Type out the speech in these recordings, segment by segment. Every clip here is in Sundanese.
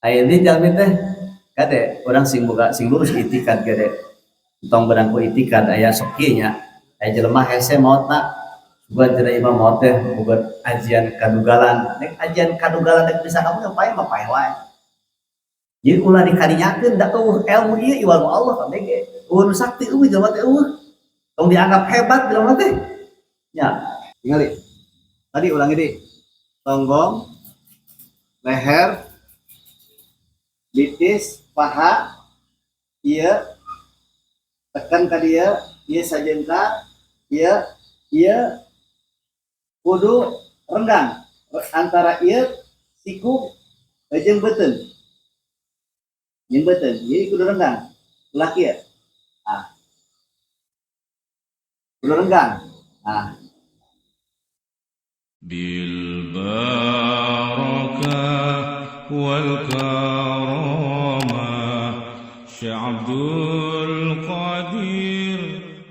Aya di jalmi teh kade urang sing boga sing lurus itikad kade. Tong beunang ku itikad aya sok kieu nya. Aya jelema hese maotna sugan cenah imam maot teh boga ajian kadugalan. Nek ajian kadugalan rek bisa kamu paeh mah paeh wae. Jadi ulah dikarinyakeun da eueuh ilmu ieu iwal mu Allah kabeh ge. Eueuh nu sakti eueuh jelema teh eueuh. Tong dianggap hebat jelema teh. Nya, tingali. Tadi ulangi deui. Tonggong, leher, betis, paha, ieu tekan ka dieu, ieu sajengkal, ieu ieu kudu renggang antara ieu siku jeung beuteung. Jeung beuteung, ieu kudu renggang. Ulah kieu. Ah. Kudu renggang. Ah. Bil barakah wal karamah Syekh Abdul Qadir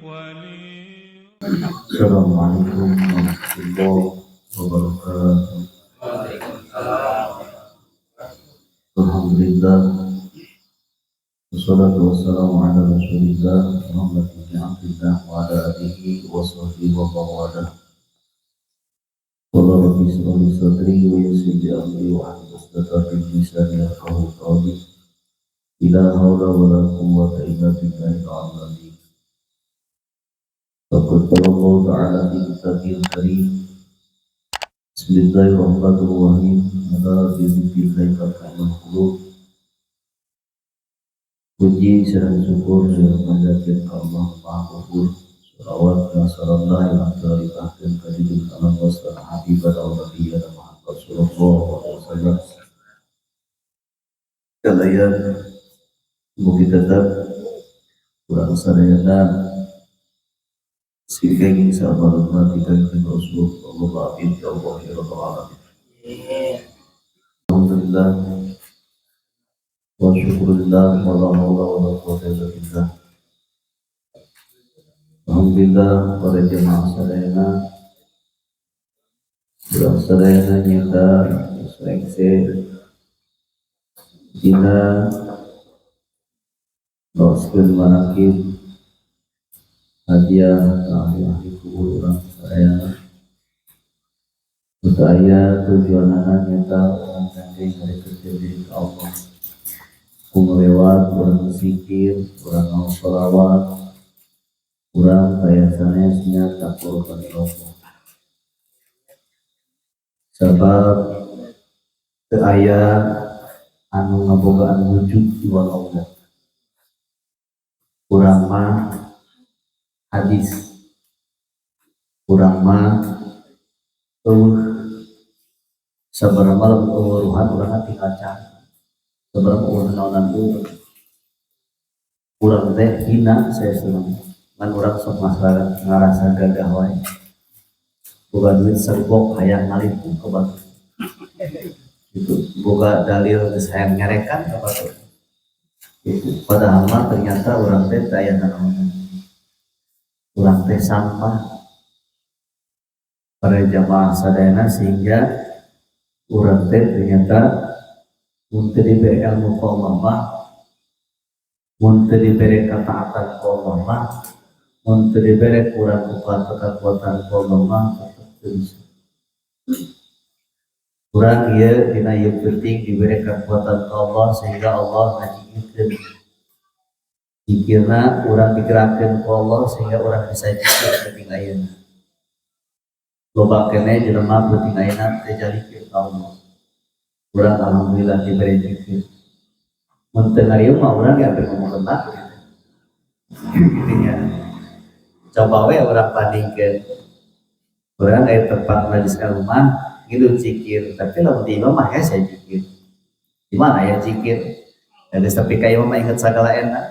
Wali. Assalamualaikum warahmatullahi wabarakatuh. Waalaikumsalam. Alhamdulillah. Wassalatu wassalamu ala Rasulillah Muhammad bin Abdullah wa ala alihi wa sahbihi wa man. Qala rabbi ishrah li sadri wa yassir li amri wa hlul 'uqdatam min lisani yafqahu qawli. La haula wa la quwwata illa billahil azim. Faqad qala Allah ta'ala fi kitabihil karim. Bismillahirrahmanirrahim. Ala bi dzikrillahi tatma'innul qulub. Puji serta syukur yang panjatkeun ka Allah Maha Ghafur. Salawat dan salam yang telah limpahkeun ka junjungan alam wa habibana wa nabiyyana Muhammad sallallahu alaihi wasallam. Kalian mugi tetap kurang sadayana sing kenging sabar mati kanjeng Rasul Allah amin ya Allah ya Rabbal alamin. Alhamdulillah wa syukurillah wa la hawla wa la quwwata illa billah. Alhamdulillah para jemaah sadayana urang sadayana nyata seleksi dina loskeun manakib hadiah ahli-ahli kubur urang sadayana. Teu aya tujuanana nyata urang teh ngadeuketkeun diri ka Allah. Ku ngelewat urang zikir, urang ngaos sholawat, urang kaya sanesnya takwa ka Allah. Sabab teu aya anu ngabogaan wujud iwal Allah. Urang mah hadis, urang mah eueuh sabaraha lamun eueuh urang tinggal cang. Sabaraha eueuh naonan urang. Urang teh hina saestuna. Ngan urang sok ngarasa gagah wae. Boga duit serbok hayang ngalimpuh ka batur. Gitu, boga dalil geus hayang nyarekan ka batur. Gitu. Padahal mah ternyata urang teh teu aya nanaonan. Urang teh sampah. Para jamaah sadayana sehingga urang teh ternyata mun teu dibere ilmu ku Allah mah, mun teu dibere ketaatan ku Allah mah, mun teu dibere kurang kekuatan ku Allah mah tetep teu bisa. Urang ieu dina ieu penting dibere kekuatan ku Allah sehingga Allah ngajigirkeun. Zikirna urang digerakkeun ku Allah sehingga urang bisa zikir penting ayeuna. Loba keneh jelema penting ayeuna teu jalikir ka Allah. Urang alhamdulillah diberi zikir. Mun teu ngariung mah urang ge hampir ngomongkeun batur gitu. Gitu nya. Coba we urang bandingkeun. Urang aya tempat majlis ilmu mah ngilu zikir, tapi lamun di imah mah hese zikir. Di mana aya zikir? Da geus tepi ka imah mah inget sagala enak.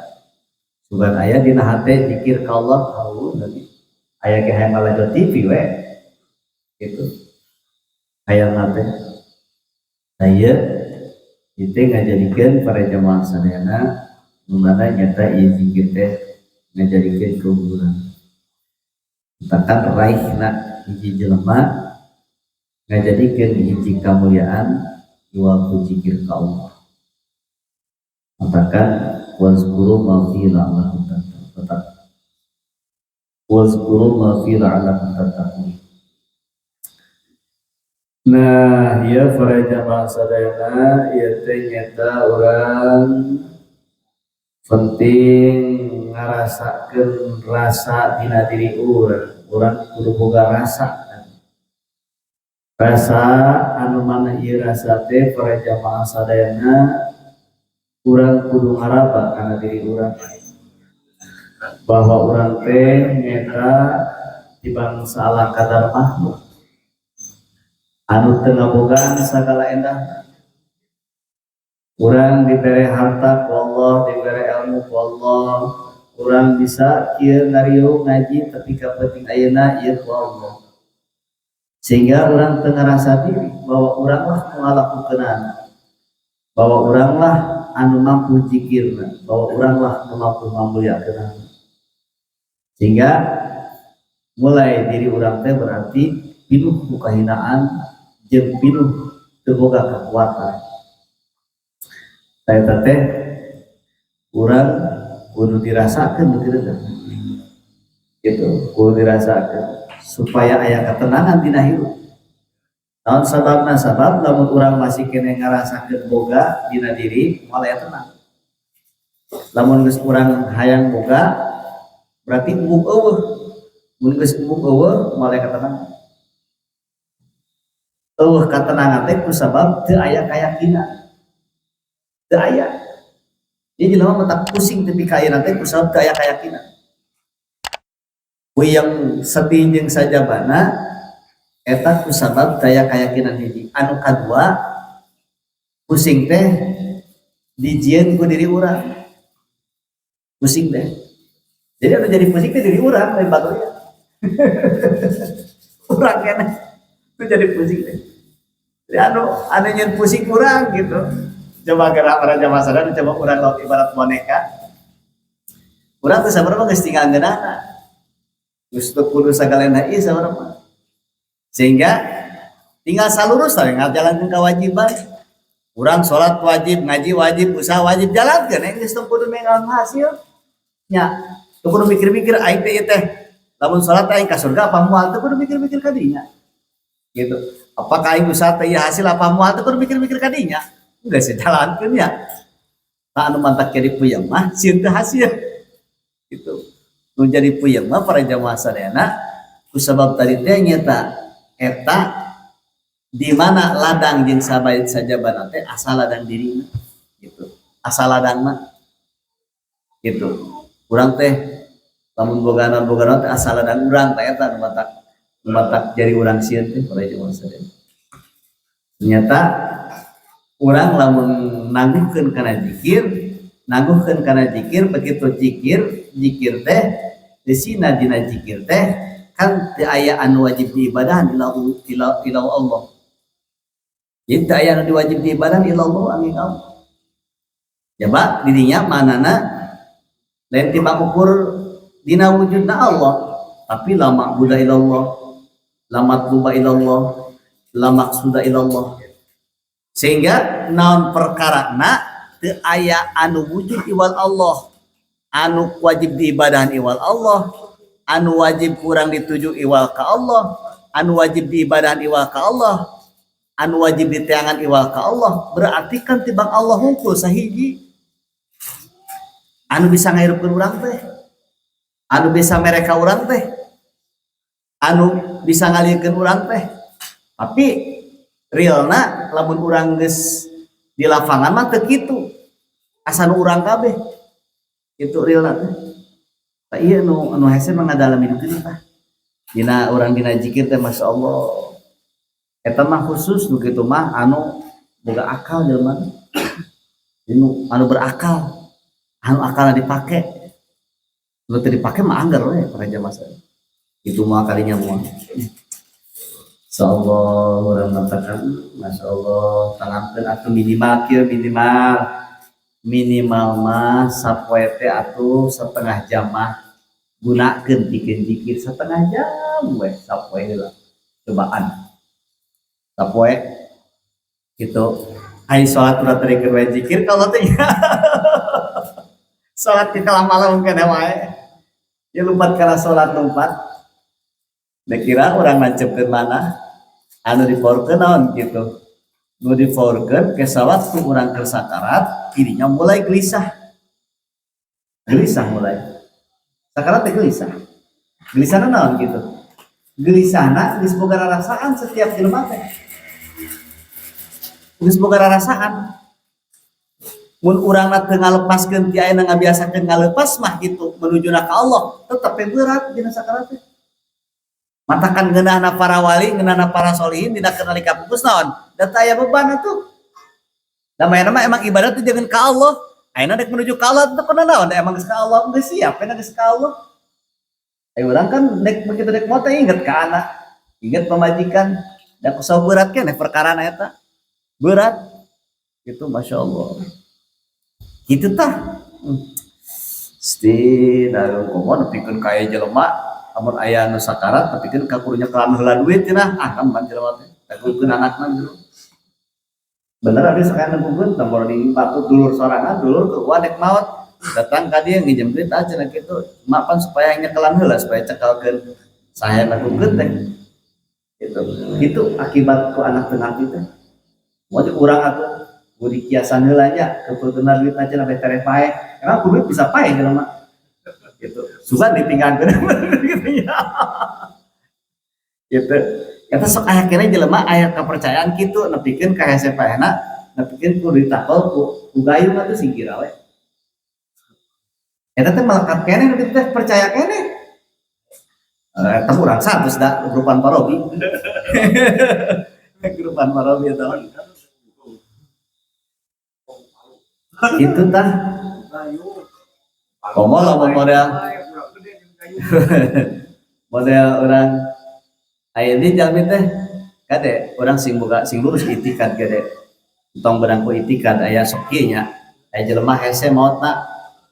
Sugan aya dina hate zikir ka Allah, haul lagi. Aya ge hayang ngalajo TV we. Gitu. Hayang teh. Nah ieu itu ngajadikeun para jamaah sadayana nu mana nyata ieu zikir teh ngajadikeun keunggulan. Tekan raihna hiji jelema ngajadikeun hiji kamuliaan iwal ku zikir ka Allah. Matakan wazkuru ma fi la'allakum tattaqun. Wazkuru ma fi la'allakum tattaqun. Nah, ya para jamaah sadayana, ieu teh nyata urang penting ngarasakeun rasa dina diri urang. Urang kudu boga rasa. Rasa anu mana ieu rasa teh para jamaah sadayana, urang kudu ngaraba kana diri urang bahwa urang teh nyata di bangsa ala kadar makhluk anu teu ngabogaan sagala endah. Urang dibere harta ku Allah, dibere ilmu ku Allah, urang bisa kieu ngariung ngaji tapi ka penting ayeuna ieu ku Allah, sehingga urang teu ngarasa diri bahwa urang lah nu ngalakukeunana, bahwa urang lah anu mampu zikirna, bahwa urang lah nu mampu ngamuliakeunana, sehingga mulai diri urang teh berarti pinuh ku kahinaan jeung pinuh teu boga kekuatan. Eta teh urang kudu dirasakeun begitu teh. Gitu, kudu dirasakeun supaya aya ketenangan dina hirup. Naon sababna? Sabab lamun urang masih keneh ngarasakeun boga dina diri, moal aya tenang. Lamun geus urang hayang boga, berarti embung euweuh. Mun geus embung euweuh, moal aya ketenangan. Euweuh katenangan teh kusabab teu aya kayakinan. Teu aya. Jadi jelema mah tak pusing tepi ka ayeuna teh kusabab teu aya kayakinan. Puyeng sedih jeung sajabana eta kusabab teu aya kayakinan hiji. Anu kadua, pusing teh dijieun ku diri urang. Pusing teh. Jadi anu jadi pusing teh diri urang lain batur. Urang keneh itu jadi pusing teh. Jadi anu anu nyeun pusing urang gitu. Coba gerak para jamaah sadar, coba urang lauk ibarat boneka. Urang teh sabar mah geus tinggal ngeunahna. Geus teu kudu sagalana ieu sabar mah. Sehingga tinggal salurus we ngajalankeun kewajiban. Urang salat wajib, ngaji wajib, usaha wajib, jalankeun geus teu kudu mengang hasil. Nya, teu kudu mikir-mikir aing teh ieu teh. Lamun salat aing ka surga apa moal, teu kudu mikir-mikir ka dinya. Gitu. Apakah aing usaha teh ieu hasil apa moal, teu kudu mikir-mikir ka dinya. Geus jalankeun ya. Tah anu mantak jadi puyeng mah sieun teu hasil. Gitu. Nu jadi puyeng mah para jamaah sadayana kusabab tadi teh nyata eta di mana ladang jeung sabait sajabana teh asal ladang dirina gitu. Asal ladangna gitu. Urang teh lamun bogana-bogana teh asal ladang urang teh eta nu matak jadi urang sieun teh para jamaah sadayana. Ternyata urang lamun nangguhkeun kana zikir, nangguhkeun kana zikir, begitu zikir, zikir teh disina dina zikir teh kan teu aya anu wajib diibadahan ila ila ila Allah. Jadi teu aya anu wajib diibadahan ila Allah angin Allah. Jaba dirinya manana lain timbang ukur dina wujudna Allah, tapi la ma'buda illallah, la matluba illallah, la maqsuda illallah. Sehingga naon perkarana teu aya anu wujud iwal Allah, anu wajib diibadahan iwal Allah, anu wajib kurang dituju iwal ka Allah, anu wajib diibadahan iwal ka Allah, anu wajib diteangan iwal ka Allah, berarti kan tibang Allah hungkul sahiji anu bisa ngahirupkeun urang teh, anu bisa mereka urang teh, anu bisa ngalirkeun urang teh. Tapi realna lamun urang geus di lapangan mah teu kitu, asa nu urang kabeh itu realna teh. Tah ieu nu anu hese mah ngadalami nu kitu tah dina urang dina zikir teh, masyaallah, eta mah khusus nu kitu mah anu boga akal jelema, anu anu berakal, anu akalna dipake. Nu teu dipake mah angger we para jamaah sadaya. Itu mah kalinya moal. Insyaallah urang matakan, Masya Allah, tanamkeun atuh minimal kieu, minimal minimal mah sapoe teh atuh setengah jam mah gunakeun pikeun zikir, setengah jam we sapoe heula, cobaan sapoe gitu. Ai salat ulah tadi keur zikir kalau teh salat di kalah malam mungkin wae. Ya lompat kana salat lompat. Da kira urang nancepkeun mana anu dipaurkeun naon kitu. Nu dipaurkeun ke sawaktu urang keur sakarat, dirinya mulai gelisah. Gelisah mulai. Sakarat teh gelisah. Gelisahna naon kitu? Gelisahna geus boga rarasaan setiap jelema teh. Geus boga rarasaan. Mun urangna teu ngalepaskeun ti ayeuna ngabiasakeun ngalepas mah gitu menujuna ka Allah, tetep we berat dina sakarat teh. Matakan ngeunahna para wali, ngeunahna para solihin dina keur nalika pupus naon? Da teu aya beban atuh. Da mayana mah emang ibadah teh jangan ka Allah. Ayeuna rek menuju ka Allah teh kudu naon? Da emang geus ka Allah, geus siap we geus ka Allah. Ayo urang kan dek begitu dek mau teh inget ka anak, inget pamajikan, da ku berat keneh perkarana eta. Berat. Gitu Masya Allah. Gitu tah. Sti darum komo nepikeun ka aya jelema amun aya nu sakarat nepikeun ka kudu nyekelan heula duit cenah, ah kan jelema teh. Nengkukeun anakna gitu. Bener abdi sakalian nengkukeun tambor di patut dulur sorangan, dulur ke dek maot. Datang ka dia nginjem duit aja cenah kitu. Mapan supaya nyekelan heula supaya cekalkeun saya nengkukeun teh. Gitu. Itu akibat ku anak teu ngarti teh. Mau urang atuh budi kiasan heula nya kebetulan duit aja sampai tereh paeh. Emang ku duit bisa paeh jelema. Gitu. Sugan ditinggalkeun gitu ya. Gitu. Eta sok aya keneh jelema aya kepercayaan kitu nepikeun ka hese paehna, nepikeun ku ditakol ku gayung atuh singkira we. Eta teh melekat keneh nu teh percaya keneh. Eta urang 100 da grupan parobi. Grupan parobi eta. Itu tah. Komo lamun model model urang aya di jalmi teh kade urang sing boga sing lurus itikad kade. Tong beunang ku itikad aya sok kieu nya. Aya jelema hese maotna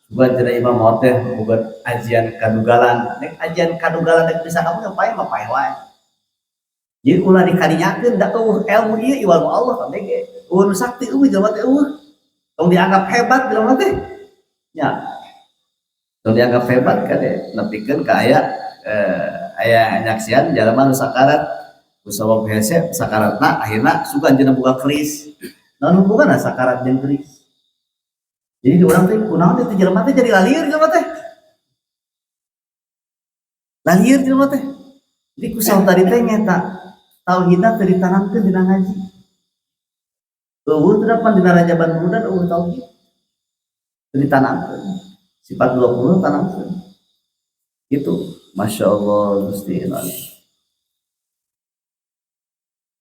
sugan cenah imam maot teh boga ajian kadugalan. Nek ajian kadugalan nek bisa kamu yang paeh mah paeh wae. Jadi ulah dikarinyakeun da eueuh ilmu ieu iwal Allah kabeh ge. Eueuh nu sakti eueuh jelema teh eueuh. Tong dianggap hebat jelema teh. Nya. Tong dianggap hebat kade nepikeun ka aya aya nyaksian jelema nu sakarat ku sabab hese sakaratna akhirna sugan cenah boga keris. Naon hubunganna sakarat jeung keris? Jadi di urang teh kunaon teh jelema teh jadi lalieur jelema teh. Lalieur jelema teh. Jadi ku saur tadi teh nyata tauhidna teu ditanamkeun dina ngaji. Eueuh teu dapan dina rajaban bulan eueuh tauhid. Teu ditanamkeun. Sifat 20 tanamkeun. Gitu. Masya Allah Gusti.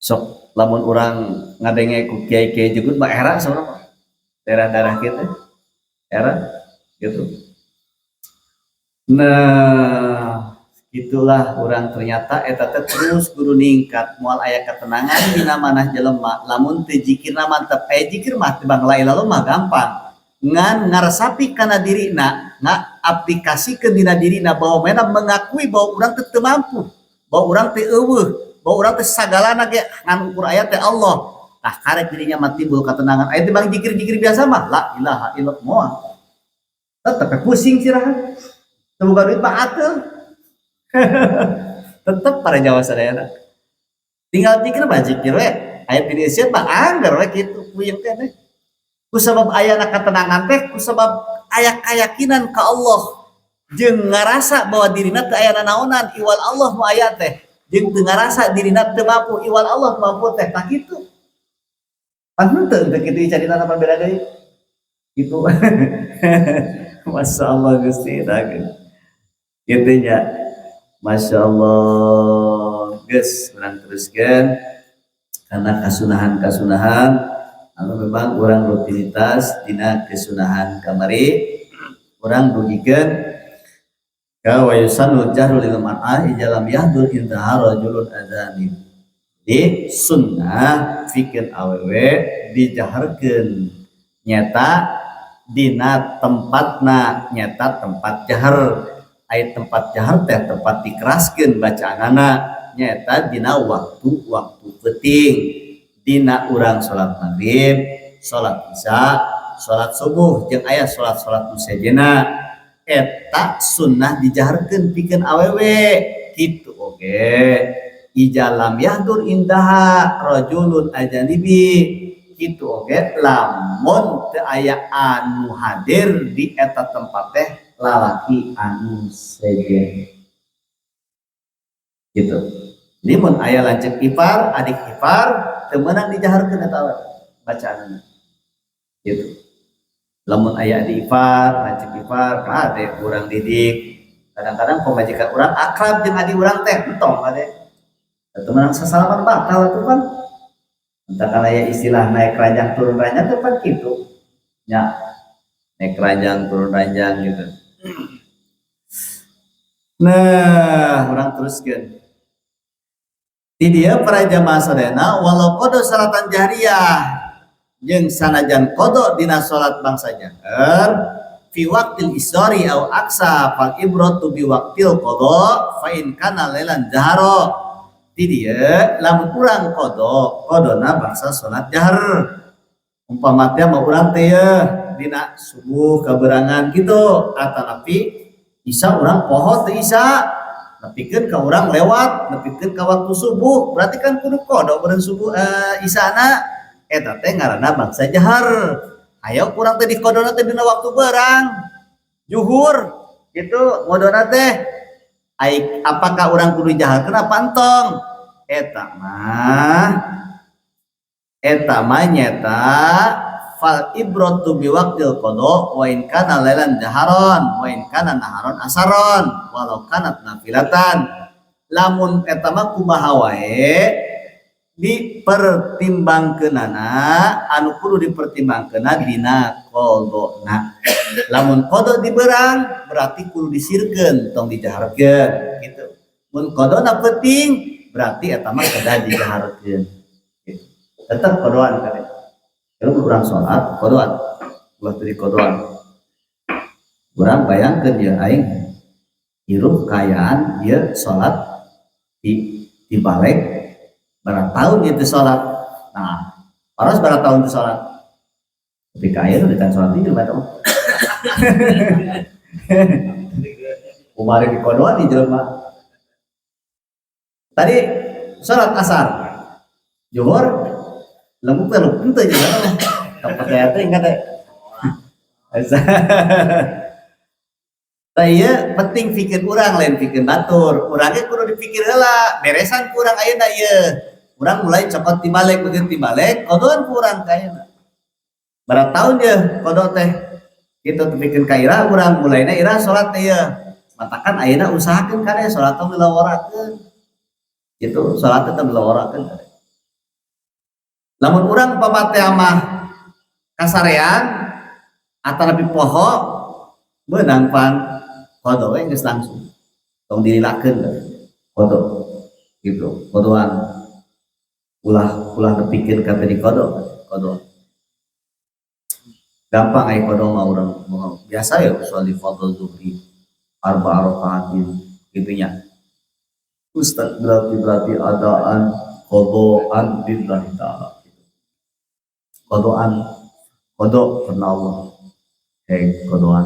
Sok lamun urang ngadenge ku kiai-kiai jegut mah era saurang mah. Daerah-daerah kita era gitu. Nah, itulah urang ternyata eta teh terus kudu ningkat moal aya ketenangan dina manah jelema lamun teu zikirna mantep. Aya zikir mah teu bang la ilaha illallah mah gampang. Ngan ngaresapi kana dirina, ngaaplikasikeun dina dirina bahwa mana mengakui bahwa urang teh teu mampu, bahwa urang teh eueuh, bahwa urang teh sagalana ge ngan ukur aya teh Allah. Tah karek dirinya mah timbul ketenangan. Aya teh bang zikir-zikir biasa mah la ilaha illallah moal. Tetep pusing sirahan. Teu boga duit mah atuh. Tetep para Jawa sadayana. Tinggal zikir mah zikir we. Aya ti mah angger we kitu puyeng teh teh. Ku sabab ayana ketenangan teh, ku sabab aya keyakinan ka Allah. Jeung ngarasa bahwa dirina teu aya nanaonan iwal Allah nu aya teh. Jeung teu ngarasa dirina teu mampu iwal Allah mampu teh tah kitu. Pan henteu teu kitu carita pan beda deui. Gitu. Masya Allah Gusti gitu nya. Masya Allah geus urang teruskeun karena kasunahan-kasunahan anu memang urang rutinitas dina kesunahan kamari urang dugikeun ka wa yusannul jahru lil mar'ah idza lam yahdur intaha rajulun adzani. Di sunnah pikeun awewe dijaharkeun nyata dina tempatna nyata tempat jahar. Aya tempat jahar teh tempat dikeraskeun bacaanana nyata dina waktu-waktu peuting, dina urang salat maghrib, Salat Isya, salat subuh, jeung aya salat-salat nu sejenna eta sunnah dijaharkeun pikeun awewe. Kitu oge iza lam yahdur indaha rajulun ajanibi, kitu oge lamun teu aya anu hadir di eta tempat teh lalaki anu sejen gitu. Jadi mun aya lanceuk ipar, adik ipar, teu meunang dijaharkeun eta bacaanna gitu. Lamun aya adik ipar, lanceuk ipar, kade urang didik. Kadang-kadang pamajikan urang akrab jeung adik urang teh, entong kade. Teu meunang sasalaman, batal atuh kan. Entah kan aya istilah naik ranjang turun ranjang teh pan kitu. Nya, naik ranjang turun ranjang gitu. Nah, urang teruskeun. Di dieu para jamaah sadayana, walau qada salatan jahriyah, jeung sanajan qada dina salat bangsa jahar fi waqtil isari au aksa fal ibratu bi waqtil qada fa in kana lailan jahara. Di dieu lamun urang qada, qadana bangsa salat jahar, umpama teh mau urang teh ye dina subuh kaberangan gitu, atanapi Isya, urang poho teu Isya nepikeun ka urang lewat nepikeun ka waktu subuh, berarti kan kudu qada beureun subuh, Isyana eta teh ngaranna bangsa jahar. Ayo kurang teh diqadona teh dina waktu berang juhur gitu ngodona teh. Ai apakah urang kudu jahar, kenapa entong? Eta mah nyeta fal ibratu bi waqtil qada wa in kana lailan jaharon wa in kana naharon asaron walau kanat nafilatan. Lamun eta mah kumaha wae dipertimbangkeunana, anu kudu dipertimbangkeunna dina qadana. Lamun qada diberang berarti kudu disirkeun, tong dijaharkeun gitu. Mun qadana peuting berarti eta mah kedah dijaharkeun gitu. Tetep qodoan kade. Kalau urang sholat qodoan, ulah teu dikodoan. Urang bayangkeun ya, aing hirup kayaan ieu sholat di balik berapa tahun itu sholat. Nah, paros berapa tahun itu sholat, tapi kaya udah kan sholat itu jelema mah kumari di kodoan di jelema. Tadi sholat asar, zuhur, lembut teh lembut teh jelema mah tak percaya teh ingat teh. Tah ieu penting pikir urang, lain pikir batur. Urangnya kudu dipikir heula, beresan ku urang ayeuna ieu. Urang mulai cokot tibalik, begitu tibalik, kodoan ku urang ka ayeuna. Berapa tahun ye kodo teh? Gitu tepikeun ka ira urang mulaina ira salat teh ieu. Matakan ayeuna usahakeun kade salat tong dilaworakeun. Gitu, salat teh tong dilaworakeun kade. Lamun urang pamate mah kasarean atanapi poho, meunang pan kodo we geus langsung, tong dililakeun kodo gitu. Kodoan ulah ulah nepikeun ka teu kodo. Kodo gampang ai kodo mah. Urang biasa ya, usolli fardhu zuhri arba rakaatin gitu nya Ustaz, berarti berarti adaan kodoan lillahi ta'ala gitu. Kodoan, kodo karena Allah. Hei, kodoan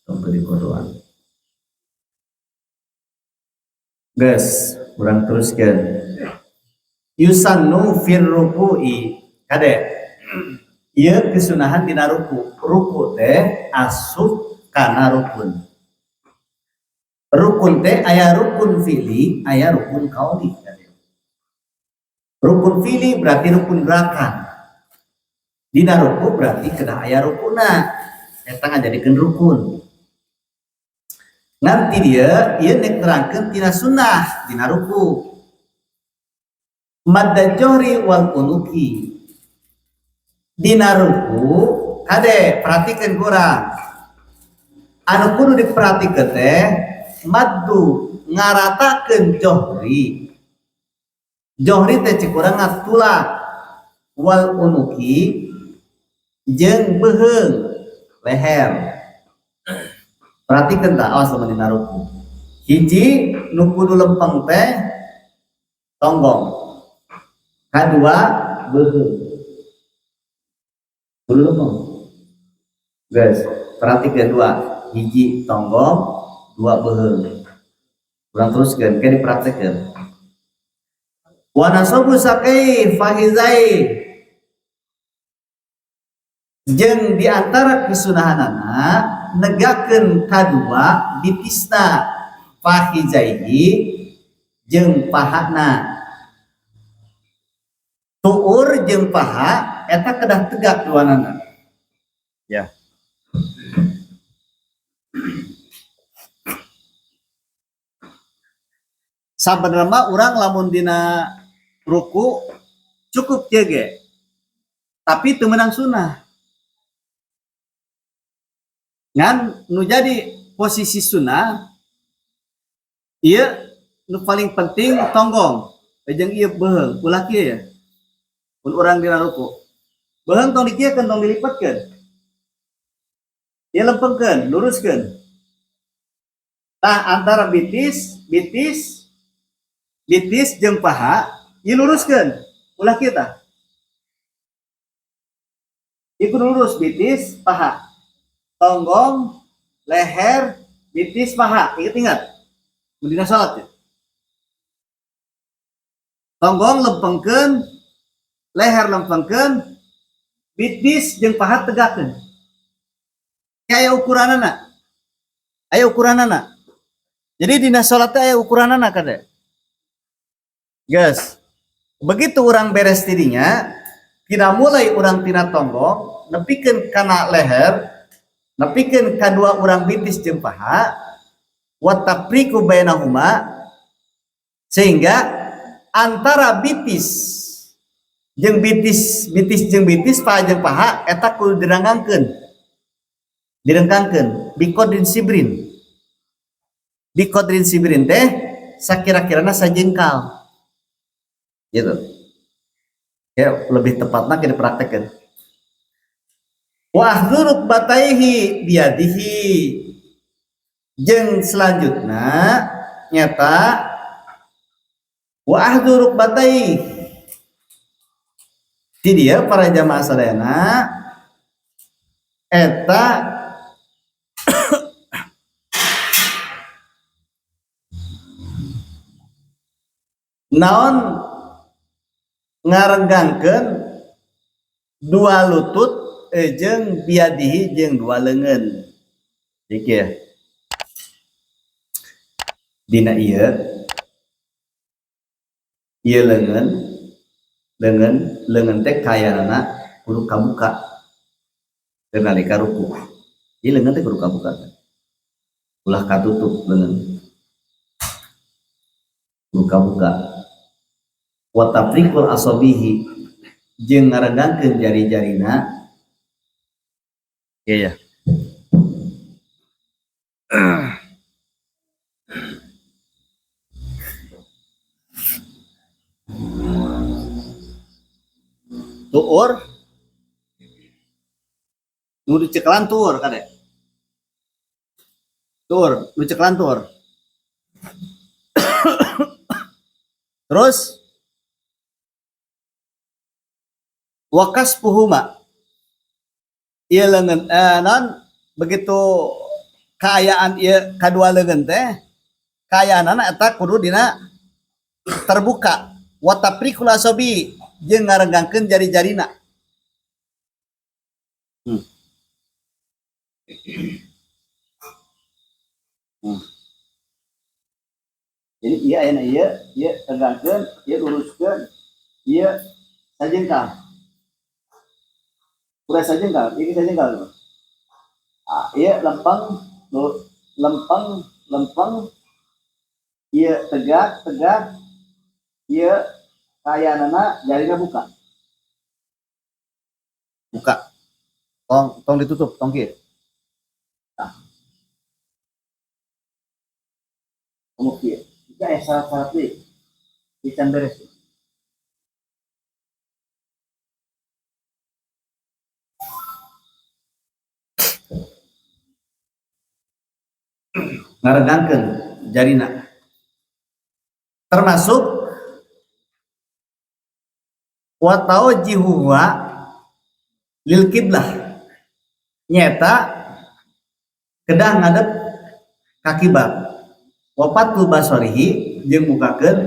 tong teu kodoan. Guys, urang teruskan. Yusannu fir ruku'i. Kade. Ieu kesunahan dina ruku. Ruku teh asup kana rukun. Rukun teh aya rukun fi'li, aya rukun kauli. Kade. Rukun fi'li berarti rukun gerakan. Dina ruku berarti kedah aya rukuna. Eta ngajadikeun rukun. Nanti dia ieu nek nerangkeun tina sunnah dina ruku. Madda johri wal unuki. Dina ruku kade perhatikan kurang. Anu kudu diperhatikeun teh maddu ngaratakeun johri. Johri teh cek urang tulang, wal unuki jeung beuheung leher. Perhatikan tak, awas lamun dina ruku. Hiji nu kudu lempeng teh tonggong. Kadua beuheung. Kudu lempeng. Guys, perhatikan dua, hiji tonggong, dua beuheung. Urang teruskeun, ke dipraktekeun. Wa nasabu sakai fahizai, jeung di antara kesunahanana negakeun kadua bitisna fahizaihi jeung pahana. Tuur jeung paha eta kedah tegak duanana. Ya. Sabenerna mah urang lamun dina ruku cukup kieu ge. Tapi teu meunang sunah. Ngan nu jadi posisi sunah ieu nu paling penting tonggong jeung ieu beuheung ulah kieu ya. Mun urang dina ruku beuheung tong dikieukeun, tong dilipatkeun. Ieu lempengkeun, luruskeun. Tah antara bitis, bitis, bitis jeung paha ieu luruskeun, ulah kieu tah. Ieu kudu lurus bitis, paha. Tonggong, leher, bitis, paha. Ingat-ingat. Mun dina salat ya. Tonggong lempengkeun, leher lempengkeun, bitis jeung paha tegakkeun. Aya ukuranana. Aya ukuranana. Jadi dina salat teh aya ukuranana kade. Guys, begitu urang beres tidinya, tina mulai urang tina tonggong, nepikeun kana leher, nepikeun kadua urang bitis jeung paha, wa tafriqu bainahuma, sehingga antara bitis jeung bitis, bitis jeung bitis, paha jeung paha eta kudu direnggangkeun. Direngkangkeun biqadrin sibrin. Biqadrin sibrin teh sakira-kirana sajengkal. Gitu. Ya, lebih tepatnya kita praktekkan. Wa ahdhu rukbataihi biyadihi. Jeung selanjutna nyata wa ahdhu rukbataihi. Di dia para jamaah sadayana eta naon ngarenggangkeun dua lutut jeung biadihi jeung dua leungeun. Iki ya. Dina ieu, ieu leungeun, leungeun, leungeun teh kayanana kudu kabuka keur nalika ruku. Ieu leungeun teh kudu kabuka. Ulah katutup leungeun. Kudu kabuka. Wa tafriqul asabihi jeung ngarenggangkeun jari-jarina. Iya ya. Tuur nu dicekelan tuur kade. Tuur nu dicekelan tuur. Terus wakas puhuma ieu leungeun non begitu kaayaan ieu kadua leungeun teh kaayaanana eta kudu dina terbuka wa tafriqul asabi jeung ngarenggangkeun jari-jarina. Jadi ieu ayeuna ieu, ieu tenggangkeun, ieu luruskeun, ieu sajengkal. Udah sajengkal, ieu sajengkal. Ah, ieu lempeng, lempeng, lempeng, ieu tegak, tegak, ieu kayanana jarina buka. Buka. Tong, tong ditutup, tong kieu. Tah. Tong kieu. Jika aya syarat-syarat deui, can beres. Ngarenggangkeun jarina. Termasuk wa tawjihuha Lil kiblah nyata kedah ngadep ka kiblat. Wa fatul basarihi jeung mukakeun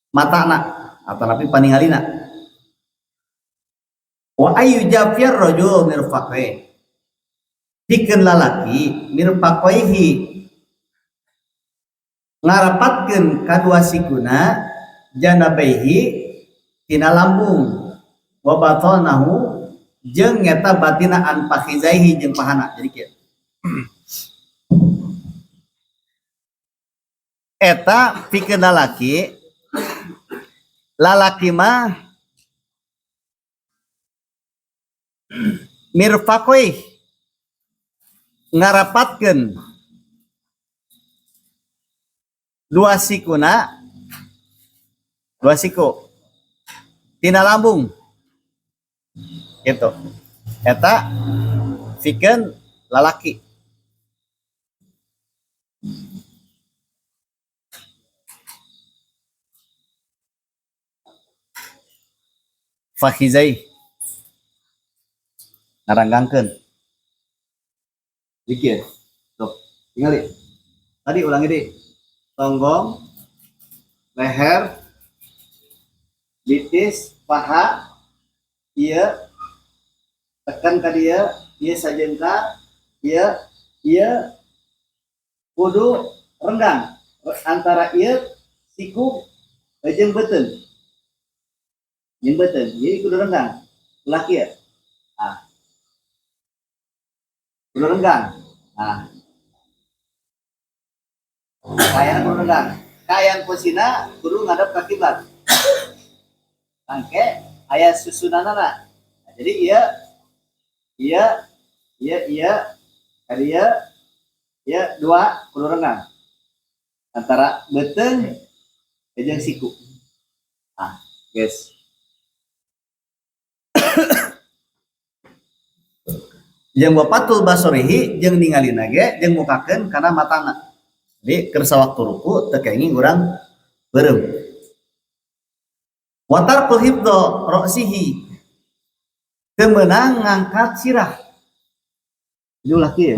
matana atanapi paningalina. Wa ayu jafir rajul mirfaqai pikeun lalaki mirfaqaihi ngarapatkeun kadua sikuna janabaihi tina lambung wa batanahu jeung nyata batina an fakhizaihi jeung pahana. Jadi kieu eta pikeun lalaki, lalaki mah mirfaqoi ngarapatkeun dua sikuna, dua siku tina lambung gitu. Eta pikeun lalaki. Fakhizai ngaranggangkeun. Dikir. Tuh, tingali. Tadi ulangi deui. Tonggong, leher, betis, paha, ieu tekan ka dieu, ieu sajengkal, ieu, ieu kudu renggang antara ieu siku jeung beuteung. Jeung beuteung, jadi kudu renggang. Ulah kieu. Ah. Kudu renggang. Ah. Kaayaan kudu renggang. Kaayaan posina kudu ngadep ka kiblat. Tangke aya susunanana. Nah, jadi ieu ieu ieu ieu ka dieu ieu dua kudu renggang. Antara beuteung jeung siku. Ah, guys. Jeung wapatul basorihi jeung ningalina ge jeung mukakeun kana matana. Jadi keur sawaktu ruku teu kenging urang beureum. Wa tarkul hifdha ra'sihi teu meunang ngangkat sirah. Jadi ulah kieu.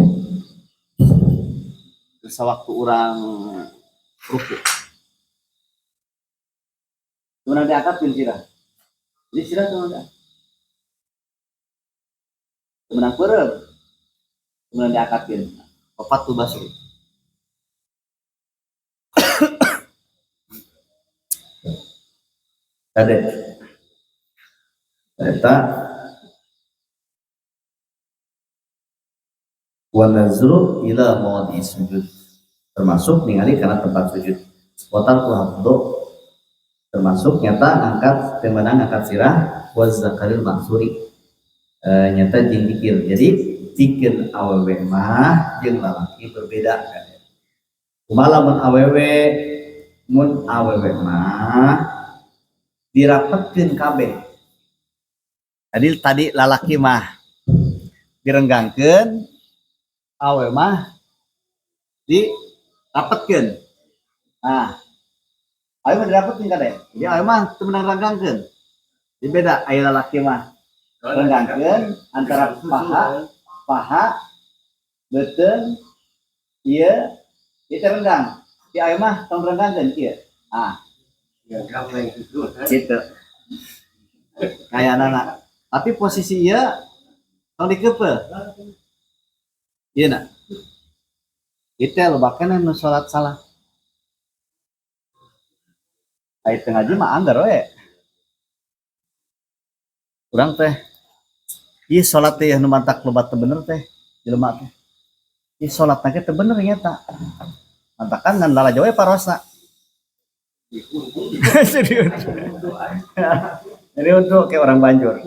Keur sawaktu urang ruku. Teu meunang diangkatkeun sirah. Jadi sirah teu meunang diangkat. Teu meunang beureum. Teu meunang diangkatkeun. Wafatul basri. Tadi eta wa nazru ila mawadi sujud termasuk ningali kana tempat sujud. Wa tarku hafdhu termasuk nyata ngangkat teu meunang ngangkat sirah wa zakaril maksuri. Nyata jeung zikir. Jadi zikir awewe mah jeung lalaki berbeda kan. Kumaha lamun awewe, mun awewe mah dirapetkeun kabeh. Jadi tadi lalaki mah direnggangkeun, awewe mah dirapetkeun. Nah, awewe mah dirapetkeun kabeh. Jadi awewe mah teu meunang renggangkeun. Jadi beda aya lalaki mah renggangkeun antara paha, paha, beuteung, ieu, ieu teh renggang. Di awewe mah tong renggangkeun kieu. Ah. Gitu. Kayak anak-anak. Tapi posisi ieu tong dikeupeuh. Ieu na. Ieu teh loba keneh nu salat salah. Ai teu ngaji mah anggar we. Urang teh ieu salat teh nu mantak loba teu bener teh jelema teh. Ieu salat teh teu bener nyata. Mantakan ngan lalajo we parosna. Jadi untuk kayak orang Banjur.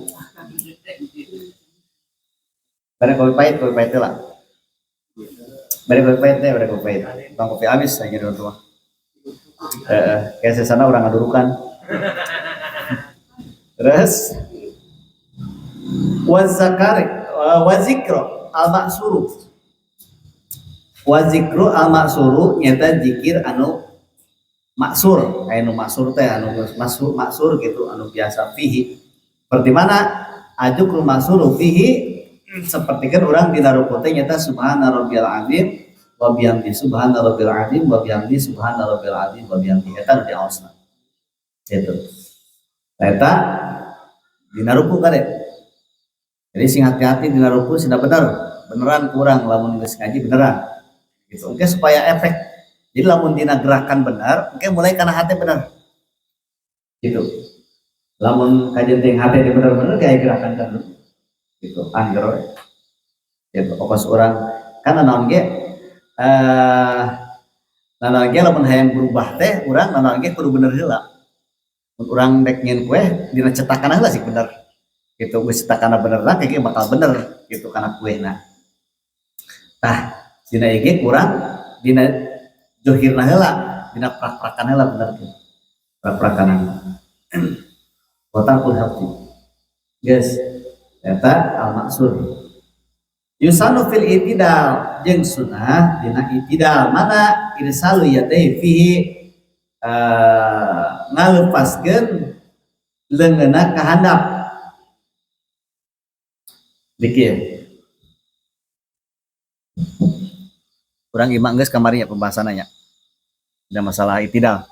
Bare kopi pahit lah. Bare kopi pahit teh, bare kopi pahit. Bang kopi habis aja di rumah. Kayak sesana orang ngadurukan. Terus wazakar wazikro al-maksuru. Wazikru al-maksuru nyata zikir anu maksur, anu maksur teh anu maksur, maksur gitu anu biasa fihi. Seperti mana? ajuk rumasuru fihi sapertikeun urang dina ruku teh nyata subhana rabbiyal azim wa bihamdi subhana rabbil azim wa bihamdi subhana rabbil azim wa bihamdi eta nu diaosna gitu. Eta dina ruku kade. Jadi sing hati-hati dina ruku sina bener, beneran kurang lamun geus ngaji beneran gitu. Oke supaya efek. Jadi lamun dina gerakan bener, oke mulai kana hati bener. Gitu. Lamun kajian ting hati di bener-bener kayak gerakan kan gitu angger we. Gitu pokos urang kan naon ge naon ge lamun hayang berubah teh urang naon ge kudu bener heula. Mun urang rek nyieun kue dina cetakan heula sih bener. Gitu geus cetakanna bener lah kayak bakal bener gitu kana kuehna. Tah dina ieu ge kurang dina johirna heula, dina prak-prakan heula bener tuh. Prak-prakanan. Wa tarkul hati. Geus eta al-maksud. Yusanu fil itidal jeung sunah dina itidal mana irsalu yadai fihi ngalepaskeun leungeunna ka handap. Dikir. Urang imah geus kamari nya pembahasanna nya. Ada masalah itidal.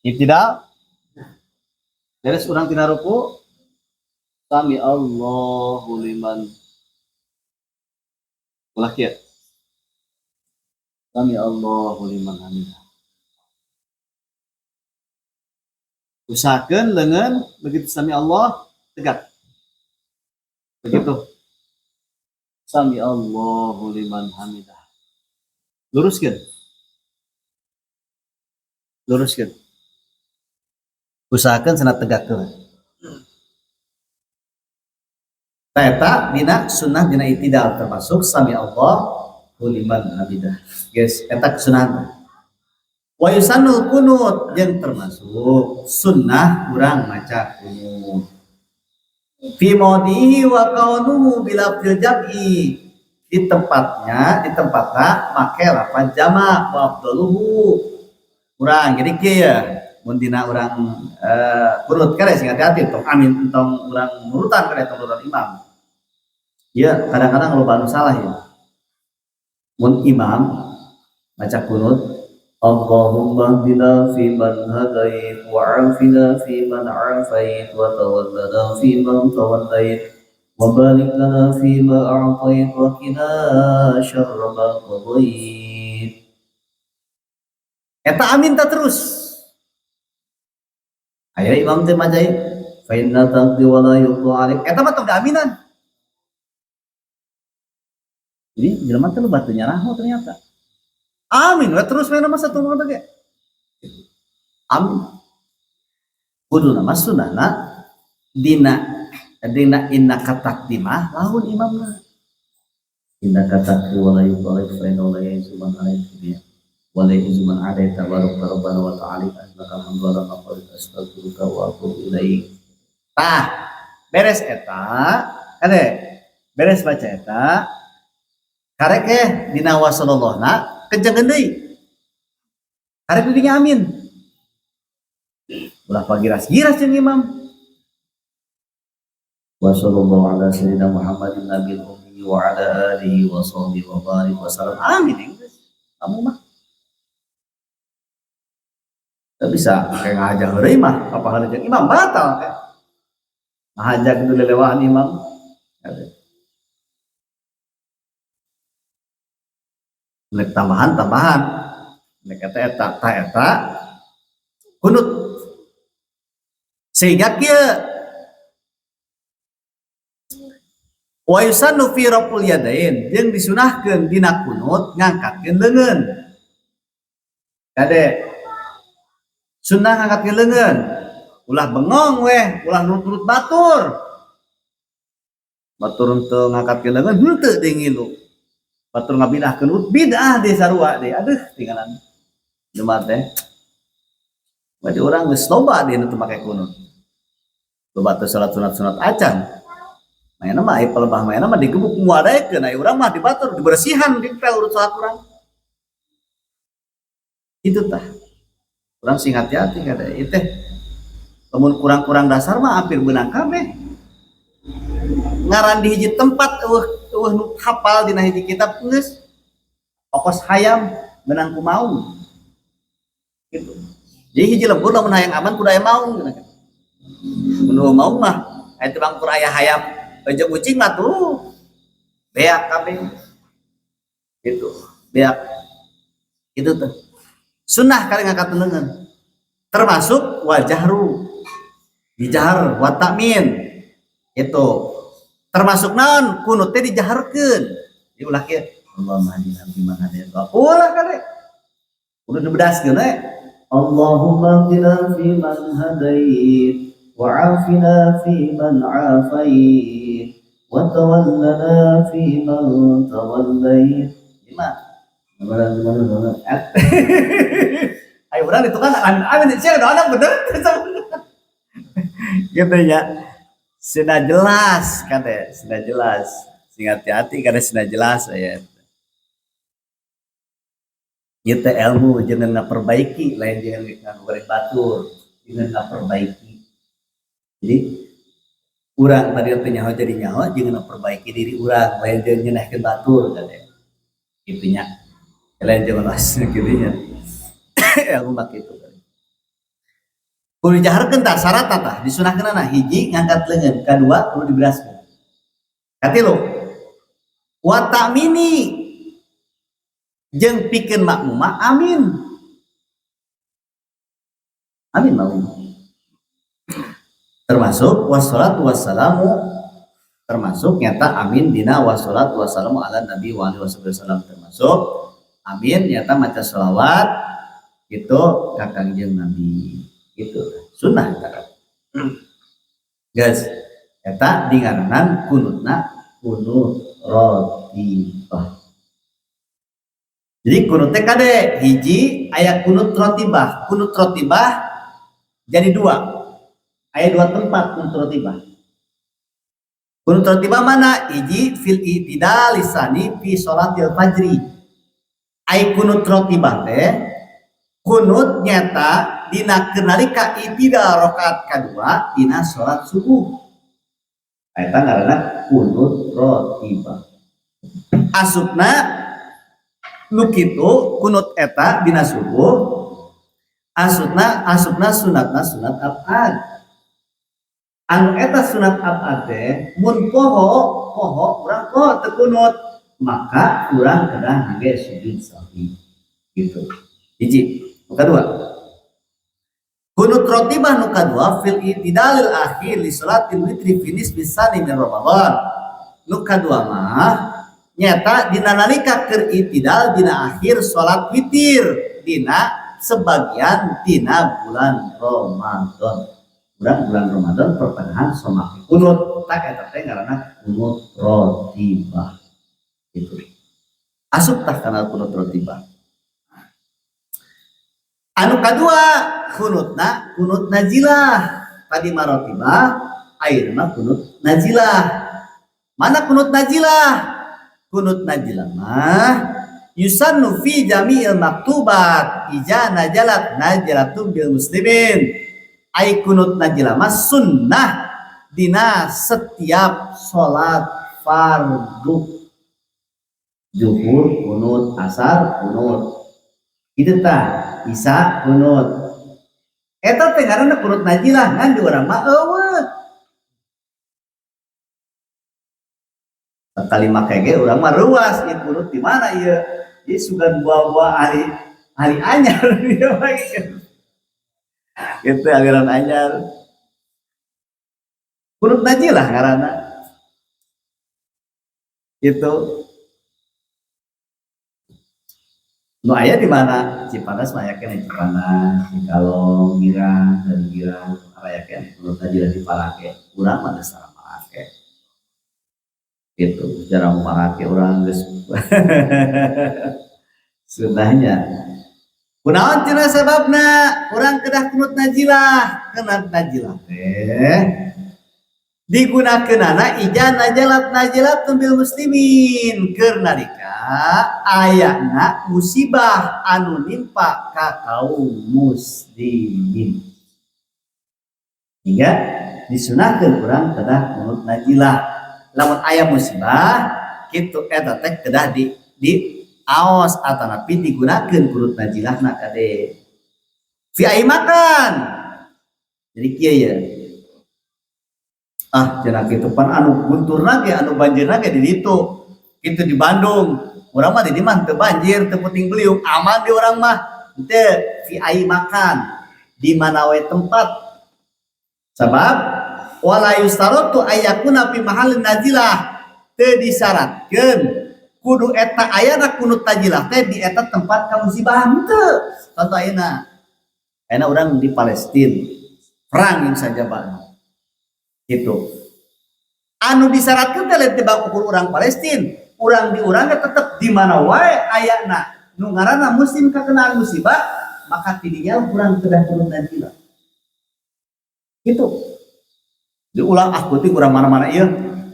Itidal beres urang tina ruku sami Allahu liman ulah kieu. Sami Allahu liman hamidah. Usahakeun leungeun begitu sami Allah tegak. Begitu. Sami Allahu liman hamidah. Luruskeun. Luruskeun. Usahakeun cenah tegakkeun. Eta dina sunnah dina itidal termasuk sami Allahu liman hamidah. Guys, eta kesunahan. Wa yusannul kunut jeung termasuk sunnah urang maca kunut. Fi maudihi wa kaunuhu bilafzil jam'i di tempatnya, di tempatna make lafaz jama' wa afdaluhu. Urang jadi kieu ya, mun dina urang kunut kare sing hati-hati tong amin tong urang nurutan kare tong nurutan imam. Ya kadang-kadang loba anu salah ya. Mun imam maca kunut Allahumma hdina fi man hadait wa afina fi man afait wa tawallana fi man tawallait wa barik lana fi ma a'tait wa qina syarra ma qadait. Eta amin ta terus. Aya imam teh maca fa inna taqdi wa la yuqda alik. Eta mah tong diaminan. Jadi jelema teh loba teu nyaraho ternyata. Amin we terus we mah satu mah teh. Amin. Kuduna mah sunahna dina dina inna katakdimah lamun imamna. Inna katakdi wa la yuqda alik fa inna la ya'izu man alaik wa la ya'izu man alaik tabaraka rabbana wa ta'ala lakal hamdu wa lakal qadr astaghfiruka wa atubu ilaik. Tah, beres eta, kade beres baca eta karek dina wa sallallahu kenceng deui. Karek didinya amin. Ulah pagiras-giras jeung imam. Wa sallallahu ala sayyidina Muhammadin nabil ummi wa ala alihi wa sahbihi wa barik wa sallam. Amin. Kamu mah tak bisa kayak ngajak heureuy mah apa heureuy jeung imam batal kayak. Ngajak itu lelewahan imam. Nek tambahan-tambahan nek eta eta ta eta kunut sehingga kieu wa yusannu fi raful yadain jeung disunahkeun dina kunut ngangkatkeun leungeun kade sunnah ngangkatkeun leungeun ulah bengong weh ulah nurut-nurut batur batur teu ngangkatkeun leungeun henteu deui ngilu batur ngabidahkeun urut bid'ah deui sarua deui aduh tinggalan jelema teh bade urang geus loba deui nu teu make kunut loba teu salat sunat-sunat acan mainna mah aya pelebah mainna mah digebuk muadaekeun aya urang mah dibatur dibersihan dipel urut salat urang itu tah urang sing hati-hati kada ieu teh lamun kurang-kurang dasar mah hampir beunang kabeh. Ngaran di hiji tempat eueuh nu hafal dina hiji kitab geus okos hayam menang ku maung. Gitu. Jadi hiji lembur lamun hayang aman kudu aya maung gitu kan. Mun maung mah aya teu bangkur aya hayam jeung ucing mah tuh beak kabeh. Gitu. Beak. Gitu tuh. Sunnah kali ngangkat leungeun. Termasuk wajahru. Dijahar wa ta'min. Itu. Termasuk naon kunut teh dijaharkeun. Jadi ulah kieu Allahumma hdina fi man hadait. Ulah kade. Kudu dibedaskeun we. Allahumma hdina fi man hadait wa afina fi man afait wa tawallana fi man tawallait. Lima. Mana. Ayo urang itu kan amin amin sia doana bener. Gitu ya. Sudah jelas kade, sudah jelas. Sing hati-hati kada sudah jelas ya. Ieu teh ilmu jangan ngaperbaiki, lain jangan ngagoreng batur, jangan ngaperbaiki. Jadi urang tadi teh nyaho jadi nyaho jangan ngaperbaiki diri urang, lain jangan nyenehkeun batur kade. Kitu nya. Lain jangan las kitu nya. Ilmu mah kitu. Kudu dijaharkeun tah syaratna tah disunahkeunana hiji ngangkat leungeun, kadua kudu diberaskeun. Katilu wa ta'mini jeung pikeun makmum amin. Amin makmum. Termasuk wassalatu wassalamu, termasuk nyata amin dina wassalatu wassalamu ala nabi wa alihi wasallam, termasuk amin nyata maca sholawat itu ka Kangjeng Nabi. Itu sunnah eta. Guys, eta dingaranan kunutna kunut rotibah. Jadi kunut teh kade hiji aya kunut rotibah. Kunut rotibah jadi dua. Aya dua tempat kunut rotibah. Kunut rotibah mana? Hiji fil i'tidal lisani fi sholatil fajri. Ai kunut rotibah teh kunut nyata dina kenalika i'tidal rakaat kadua dina salat subuh. Eta ngaranna kunut rotibah. Asupna nu kitu kunut eta dina subuh asupna sunatna sunat abad. Anu eta sunat abad teh mun poho urang poho teu kunut maka urang kedah ngangge sujud sahwi gitu. Hiji. Nu kadua kunut rotibah nu kadua fil i'tidalil akhir li salatil witri fi nisfi sani min Ramadan. Nu kadua mah nyata dina nalika keur i'tidal dina akhir salat witir dina sebagian dina bulan Ramadan. Urang bulan Ramadan pertengahan somake kunut tak eta teh ngaranna kunut rotibah. Gitu. Asup tah kana kunut rotibah. Anu kadua kunutna kunut nazilah. Tadi marotibah ayeuna kunut nazilah. Mana kunut nazilah? Kunut nazilah mah yusannu fi jami'il maktubat ija najalat najilatum bil muslimin. Ai kunut nazilah mah sunnah dina setiap salat fardu. Zuhur kunut, asar kunut. Itu tah isya kunut. Eta teh ngaranna kunut nazilah ngan di urang mah eueuh. Sekali make ge urang mah reuas ieu kunut di mana ieu? Ieu sugan buah-buah ahli anyar ieu mah. Gitu aliran anyar. Kunut nazilah ngaranna. Gitu. Nu aya di mana? Cipanas mah aya keneh Cipanas, Cikalong, Girang, dari Girang aya keneh kunut nazilah diparake. Urang mah geus sareng marake. Gitu, jarang marake urang geus. Sunahnya. Kunaon cenah sababna? Urang kedah kunut nazilah. Kunut nazilah teh digunakeunana ija najalat najilatun bil muslimin keur nalika ayana musibah anu nimpa ka kaum muslimin. Hingga Disunahkeun urang kedah kunut najilah. Lamun aya musibah kitu, eta teh kedah di aos atanapi digunakeun kunut najilahna, kade. Fi makan. Jadi kieu ya. Ah, cenah kitu pan anu gunturna ge, anu banjirna ge di ditu. Kitu di Bandung. Urang mah di dieu mah teu banjir, teu puting beliung, aman di urang mah. Henteu, fi ayyi makan. Di mana we tempat. Sebab wala yustarotu ayyakuna fi mahallin nazilah. Teu disyaratkeun kudu eta ayana kunut najilah teh di eta tempat kamusibahan, henteu. Contoh ayeuna. Ayeuna urang di Palestina. Perang yang saja bang. Gitu. Anu disyaratkeun teh lain tibang ukur urang Palestina, urang di urang tetep di mana wae ayana nu ngaranna muslim kakenaan musibah, maka tidinya urang kedah kunut najilah. Gitu. Diulang, ah peuting urang mana-mana ieu,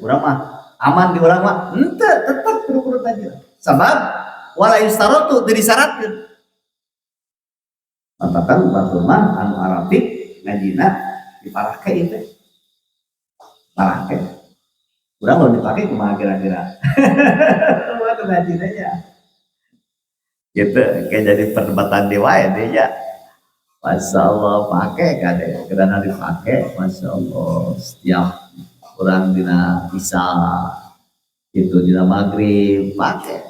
urang mah aman, di urang mah henteu, tetep kudu kunut najilah. Sabab wala yustarotu, teu disyaratkeun. Matakan batur mah anu arapik ngajina diparake ieu teh. Parake. Urang mau dipake kumaha kira-kira? Kumaha tuh ngajina nya? Gitu, kayak jadi perdebatan di wae deh ya. Masya Allah, pakai kade, karena dipakai, Masya Allah, setiap orang dina isya, itu dina maghrib, pakai.